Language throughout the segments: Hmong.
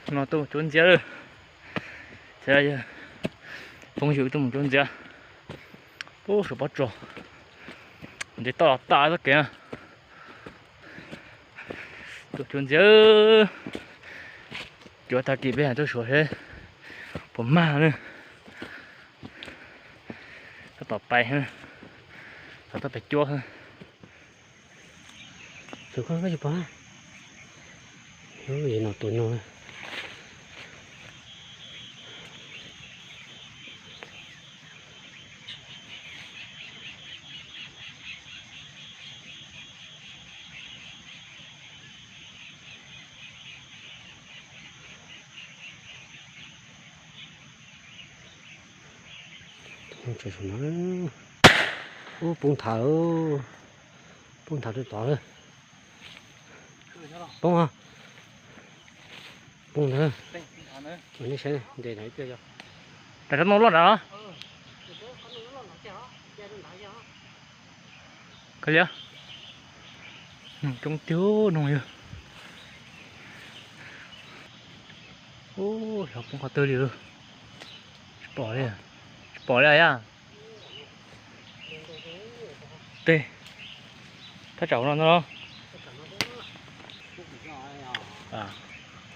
No tuaj mus cuab ntxiab lawm. Phooj ywg tuaj mus cuab ntxiab. Ub, suav pob tsuas, ntev toj los tas txoj kev. Tuaj cuab ntxiab, cuab tag kis peb tuaj suav seb puas mag na. Tab tom pais, tab tom pais cuab. Tus koj koj tsis pom, no tus no. Ub, poob nthav, poob nthav rau tod lawm. Poob, poob nthav. Nej saib, ntes ntawd ib pliag yog. Tam sab no loj nrad. Ka liab, coob tiag no yog. Ub, yog poob qhov twg li, tsis pom li, tsis pom li yom. Tej, thaj tsam no no.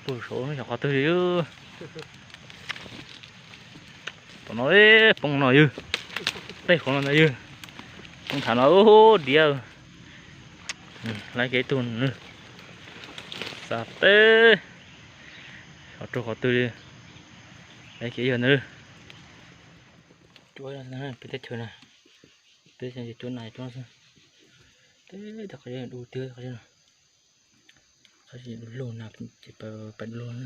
Pug saud xyov qhov twg li. Tom no poob no ywg, tej qhov no ntag ywg. Poob nthav no diav. Laiv kev tug, xa teb, xyov raug qhov twg li. Laiv kev yog ntawd. Cuab peb teb chaws na, peb cuab na cuab xwb. Teb tag qhov du tiag qhov no. Qhov du lug na ces pais du lug na.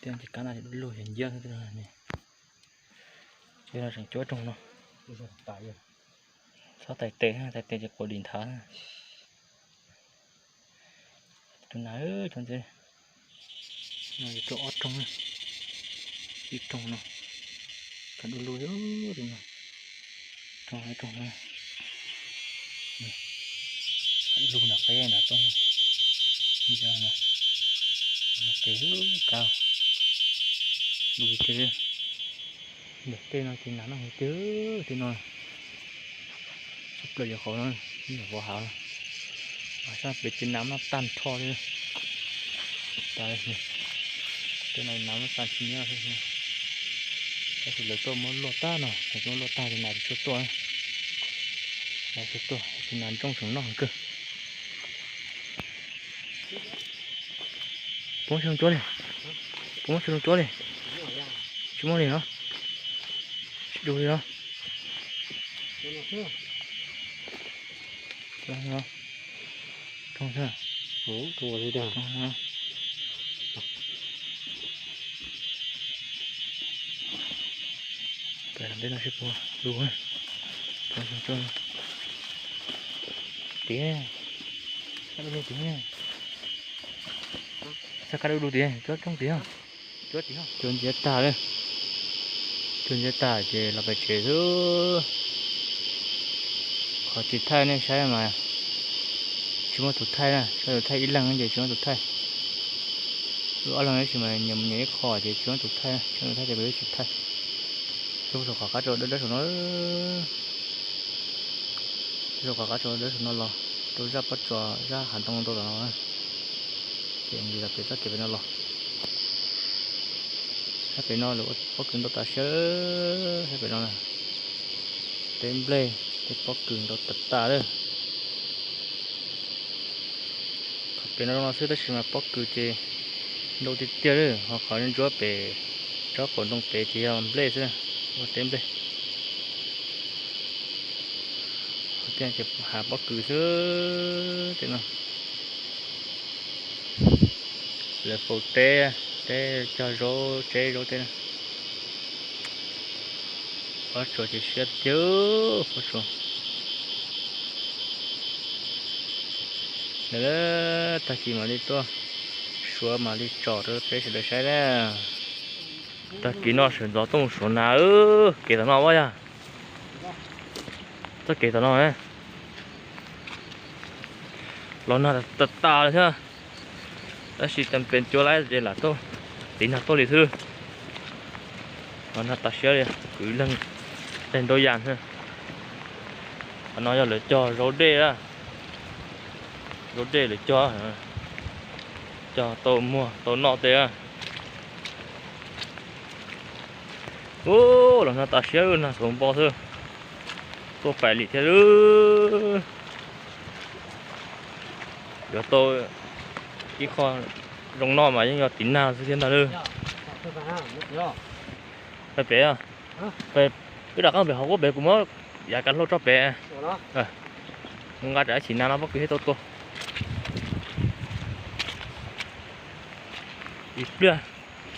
Tej no ces kab na ces du lug yog nciab xwb. Ces no tseem cuab roog no. Txhob tais tes, tais tes ces quav dim nthav. Tus nas cov ntxiv no yog rau ob roog, ib roog no, kab du lug, roog ib roog no, kab du lug nram qab nram rooj, no pem kab, du tiag. Ntawm tej no ces nas noj heev tiag, tej no tshaj plaws yog qhov no, vov hav no, sab pem ces nas noj tag nrho li. Tej no nas noj tag tsis nyob, tab sis lawv tuaj muab luaj tag no, lawv tuaj muab luaj tag ces nas tsis tshua tuaj, nas tsis tuaj ces nas ntsooj tseem noj heev kawg. Puas muab xyoo cuab li? Puas muab xyoo cuab li? Tsis muab li no. Tsis du li no. Peb no seb puas du. Tiag, kab du lug tiag. Txhob kab du lug tiag, cuab coob tiag. Cuab ntxiab tag lawm, cuab ntxiab tag ces los pem tsev xwb. Qhov tsis thaij nej saib mas tsis muaj tus thaij na, tsuas thaij ib leeg ces tsis muaj tus thaij. Wb ob leeg tab sis mas nyias mus nyias ib qho ces tsis muaj tus thaij, tsis muaj tus thaij ces peb tsis thaij. Coj saum qhov qab tsuas dawb dawb saum no, coj saum qhov qab tsuas dawb saum no los rau zaj pob tsuas zaj hav ntoo rau tom no, ces nqis los pem txoj kev pem no los. Sab pem no lawv ua pob kws ntau tas siab, sab pem no na, teb nplej tej pob kws ntau tas tas lawm. Qhov pem no zoo no xwb tab sis mas pob kws ces ntau tiag tiag li, ho qhov ntsuab pem tsob qaum ntoo pem ces yog nplej xwb, ua teb nplej. Qhov tiag ces hav pob kws xwb tej no. Lawv faus teb, teb cog zaub tseb zaub tej. Pob tsuas ces siab tiag, pob tsuas. Tag kis mam li tuaj suav mam li tsom rau peb sawv daws saib na. Tag kis no sawv ntxov tuaj mus suav nas, kev tom no ua yog txoj kev tom no los nag tas tas li thiab. Tab sis tas pes cuab laib ces lam tau tiv nag tuaj li xwb. Los nag tas siab li, kwv leeg, leeg ntau yam xwb. Qhov no yog lawv cog zaub dej, zaub dej lawv cog, cog tau muag tau noj tej. Ub, los nag tas siab, nag xuv npo xwb. Tuaj pais li thiab. Yuav tau ib qho zoo noj mas yeej yog tiv nag xwb thiab ntag lawm. Pais pem, peb rov qab pem hauv kuab pem, kuv muab yav kav hlau tso pem. Mus nqa tsam ib chim nag no pob kws thiaj tau tua. Ib pliag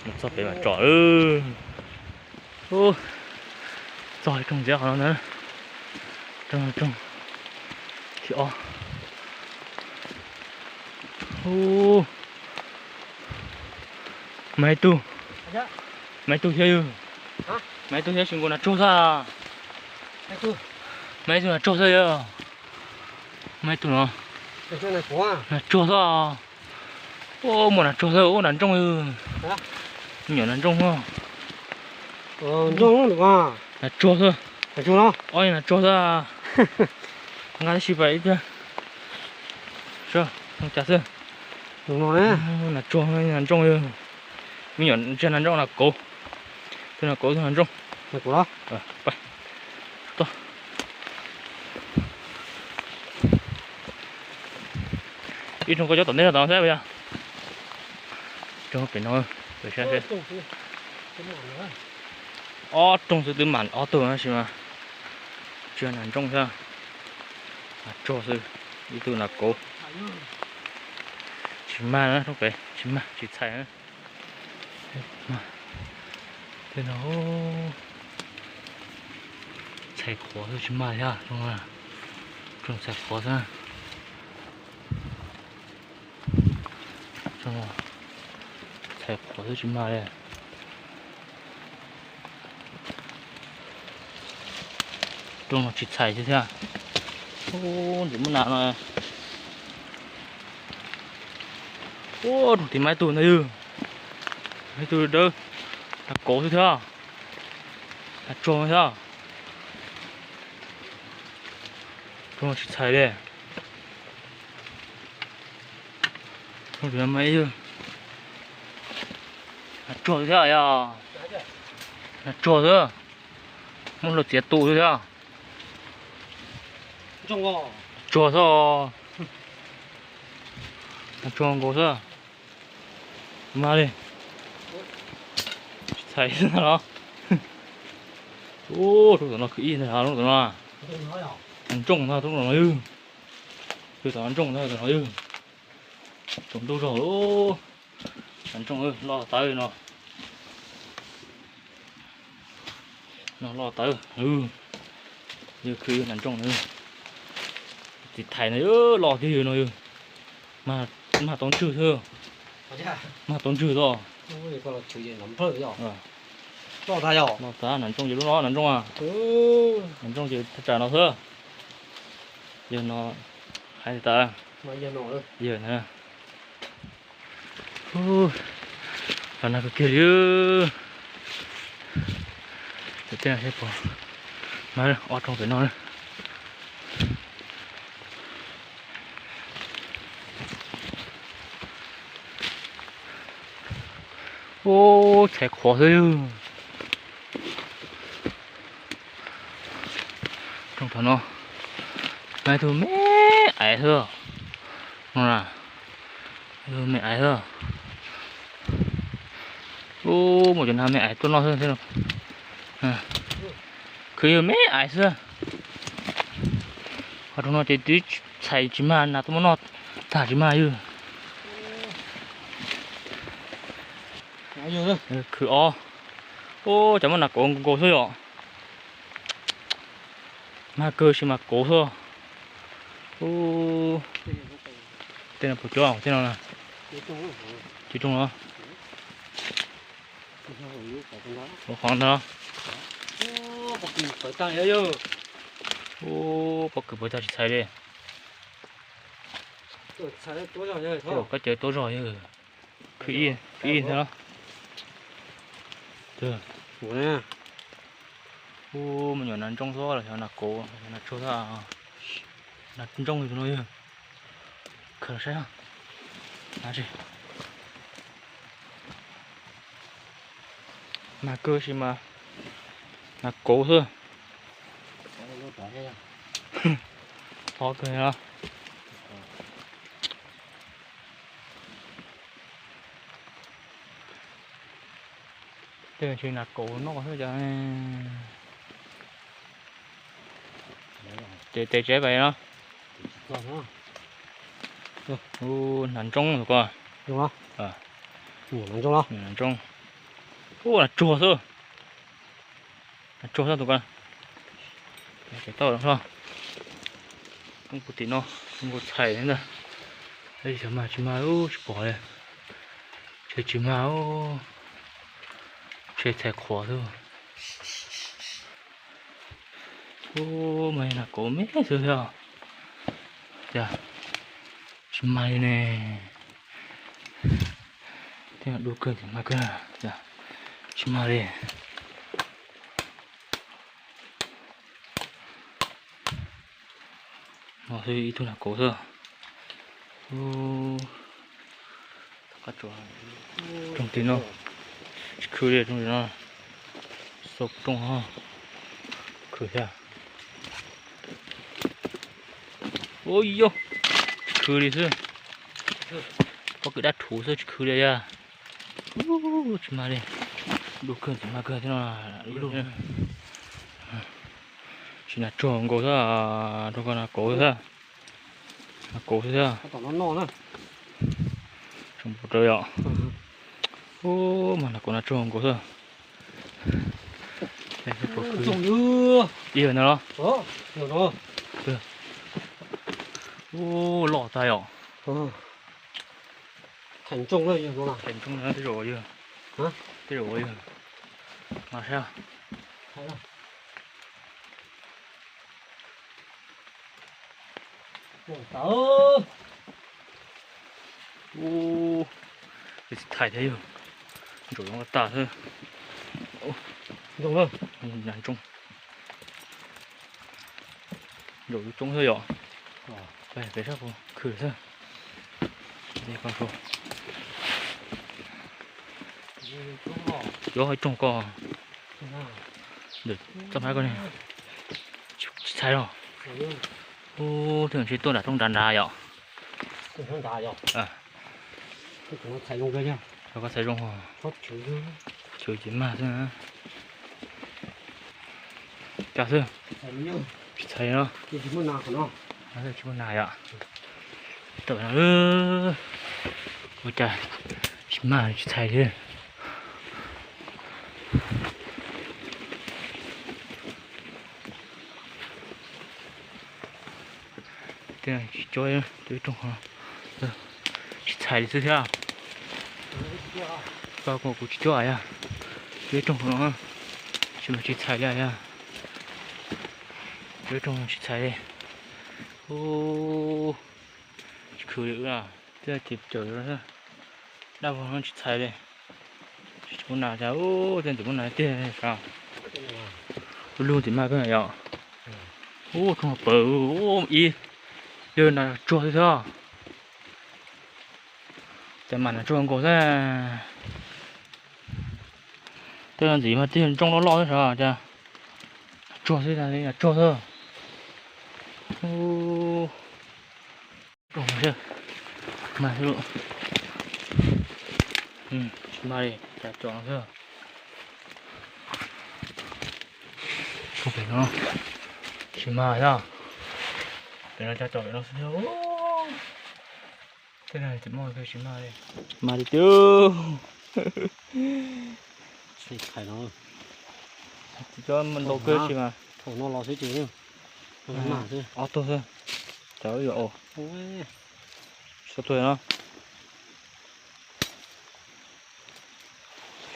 mus txog pem mas tsom. Txog rooj ntxiv qhov no ntag. Rooj, rooj thib ob. Mas ib tug, mas ib tug thiab yog, mas ib tug thiab tsis nkaus, nas tsuag xwb. Mas ib tug nas tsuag xwb yog, mas ib tug no nas tsuag xwb. Ub, muaj nas tsuag xwb, ub, nas ntsooj. Me nyuam nas ntsooj. Nas tsuag xwb. Ob nas tsuag xwb. Nqa tib si pais ib pliag. Cas xwb. Nas tsuag, nas ntsooj. Me nyuam ntsia nas ntsooj, nas kauv. Tus nas kauv, tus nas ntsooj. Ib rooj koj cov tom ntej no tod xwb puas yog? Rooj pem no, pem saib seb. Ob rooj xwb twb mam ob tug tab sis mas tsis yog nas ntsooj thiab. Nas tsuag xwb, ib tug nas kauv. Tsis mag na, rooj pem tsis mag, tsis txhais na. Tej no txhais qhuav xwb tsis mag thiab, rooj txhais qhuav xwb. Txhais qhuav xwb tsis mag li. Rooj no tsis txhais thiab. Ub, ntxim muaj nas no. Ub, rooj tid mas ib tug ntag yog, mas ib tug dawb, nas kauv xwb thiab, nas tsuag thiab. Rooj no tsis txhais li. Rooj tid mas ib tug nas tsuag xwb thiab yog, nas tsuag xwb, muab hluav txiav tu xwb thiab. Tsuag xwb, nas tsuag nkaus xwb. Mag li. Tsis txhais xwb los. Ub, rau tom no khwv ib ntag, rau tom no. Nas ntsooj ntag, rau tom no yog. Khwv tom nas ntsooj ntag, tom no yog. Tsaus ntuj zog lawm. Nas ntsooj loj tawv no. No loj tawv, yog khwv nas ntsooj na. Txiv thais no loj tiag yog no yog. Mag tau ntswg xwb. Mag tau ntswg xwb. Loj tas nas ntsooj ces lub no nas ntsooj, nas ntsooj ces thaj tsam no xwb. Yog no hais tas, yog na. Los nag kawg kiag li. Tej no seb puas mag, ob rooj pem no. Ub, txhais qhuav xwb. Rooj thaum no mas ib tug me aiv xwb. No na, me aiv xwb. Ub, muaj cov nag me aiv tuaj noj xwb. Khwv yog me aiv xwb. Qhov rooj no ces twb txhais tsis mag, nas tuaj muab noj tag tsis mag yog. Khwv ob. Ub, cas muaj nas kauv nkaus xwb yom. Mag kawg sis mas kauv xwb. Ub, tej no puas cuab tej no na? Cuab rooj no. Ua qhov ntag. Ub, pob kws pawv tag tsis txhais li. Koj cawv tuab zog yog. Khwv ib, khwv ib ntag los. Ub, me nyuam nas ntsooj xwb los yog nas kauv, nas tsuag xwb. Nas ntsooj li tus no yog. Khaws los saib. Mag kawg sis mas nas kauv xwb. Qhov kawg no. Tej tsis nas kauv noj xwb cas. Ces tes tsev pais no. Ub, nas ntsooj tus ko. Nas ntsooj. Ub, nas tsuag xwb. Nas tsuag xwb tus ko. Tau los. Roob puag tim no, nkaus txhais ntag. Xyov mag tsis mag, tsis pom li. Ntshe tsis mag, ntshe txhais qhuav xwb. Ub, mas nas kauv me xwb thiab. Cas tsis mag li ne. Tej dub kawg tsis mag kawg, cas tsis mag li. No xwb ib tug nas kauv xwb. Rooj tim no tsis khwv li, rooj tim no xauj rooj ho khwv thiab. Ua yog tsis khwv li xwb. Pob kws dab thuv xwb tsis khwv li yog. Tsis mag li. Dub kawg tsis mag kawg thiab no. Sim nas tsuag nkaus xwb, rau koj nas kauv xwb. Nas kauv xwb thiab. Tsoom pov rau yom. Ub, mas nas kauv nas tsuag nkaus xwb. Ib yam no los? Ub, loj tag yom. Thaij ntsooj na, tej zaum yog. Tej zaum yog. Mas saib. Ub, tsis thaij thiab yog. Ntsaum zoo tas xwb. Ntsooj, ntsooj xwb yom. Peb sab khwv xwb. Yuav ib rooj ko. Txoj hmab ko ne, tsis txhais los. Ub, twb ntshe tuaj nram rooj nrad nrad yom. Rau koj txhais zoo, chwv ces mag xwb. Cas xwb, tsis txhais no. Tsis muaj nas yom. Tawm no, ua cas tsis mag tsis txhais li. Tsis cuab, cuab ib rooj, tsis txhais li xwb thiab. Koj kuv tsis cuab yog, cuab ib rooj no, tsis mas tsis txhais li yog. Cuab ib rooj tsis txhais li. Ub, tsis khwv li, twb ces cawm dab vog no tsis txhais li. Tsis muaj nas cas, tej ntawm muaj nas tiag sav. Lub lub tim mag kawg yom. Ub, rooj pawg ib, yog nas tsuag xwb thiab. Ces mas nas tsuag nkaus xwb. Tej no ntxiv mas tej ntsooj loj loj xwb sav, cas tsuag xwb, nas tsuag xwb. Ub, rooj xwb, mag xwb. Tsis mag li, cas cov no xwb. Pem no tsis mag thiab. Pem no cas cov pem no xwb thiab. Tej no tsis mag li, tsis mag li tiag. Tsis txhais no. Cov ntau kawg tsis mas. Thaum no los xwb ces ob tug xwb. Cov yuav ua, tsis tau tuag no.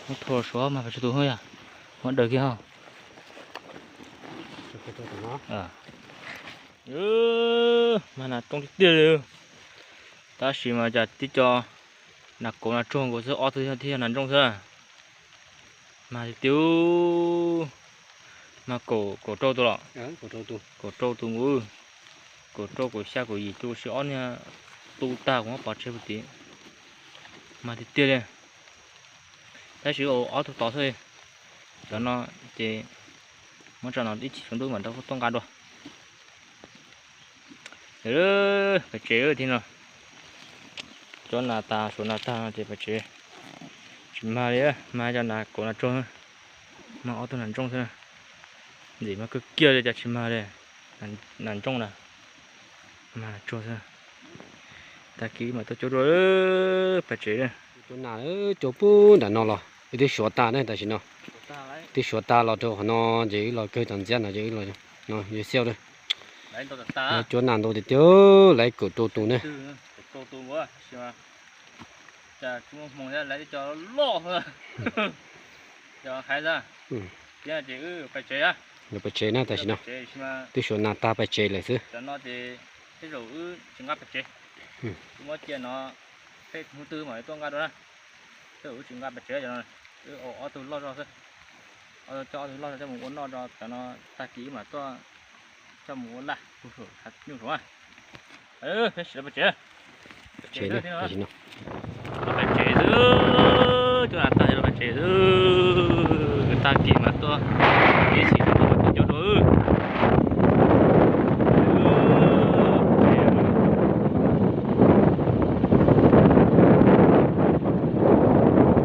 Muab thua suav mas pes tsawg tus yom? Muab daws kiag ho. Mas nas rooj tiag tiag li. Tab sis mas cas tib co Nas kaum nas tsuag nkaus xwb, ob tug thiaj yog nas ntsooj xwb. Mag tiag tiag, mag kaum kaum rau tus los, kaum rau tus nkaus, kaum rau kaum xya kaum yim tus, ua si ob niag tu tag kuv muab pov tseg puag tim. Mag tiag tiag li. Tab sis ob tug tod xwb, cov no ces muab tso no ib chim tsaus ntuj mam rov tuaj nqa dua. Pem tsev thiab no, cov nas tas suav nas tag no ces pem tsev tsis mag li, mag cov nas kaum nas tsuag, mag ob tug nas ntsooj xwb. Ntxim mag kawg kiag li, cas tsis mag li. Nas ntsooj na, mag nas tsuag xwb. Tag kis mam tuaj cab dua pem tsev. Cov nas cab puag nram no los wb twb suav tag ne, tam sim no twb suav tag los rau qhov no ces wb los kawg tom ntxiab no ces wb los no yuav xiab. Cov nas ntau tiag tiag, lawv kaum rau tus ne. Lawv cov loj, lawv pem tsev na, tam sim no twb suav nas tag pem tsev lawm xwb. Cov no ces tej zaum wb tsis nqa pem tsev, wb muab cia no, tej hnub twg mam tuaj nqa dua na. Tej zaum wb tsis nqa pem tsev cov no, wb ua ob tug loj zog xwb. Coj ob tug loj zog coj mus ua noj rau cov no, tag kis wb mam tuaj coj mus ua laj puag saum nyuj saum na. Peb sim los pem tsev. Pem tsev, los pem tsev xwb, cov nas tag los pem tsev xwb, tag kis mam tuaj.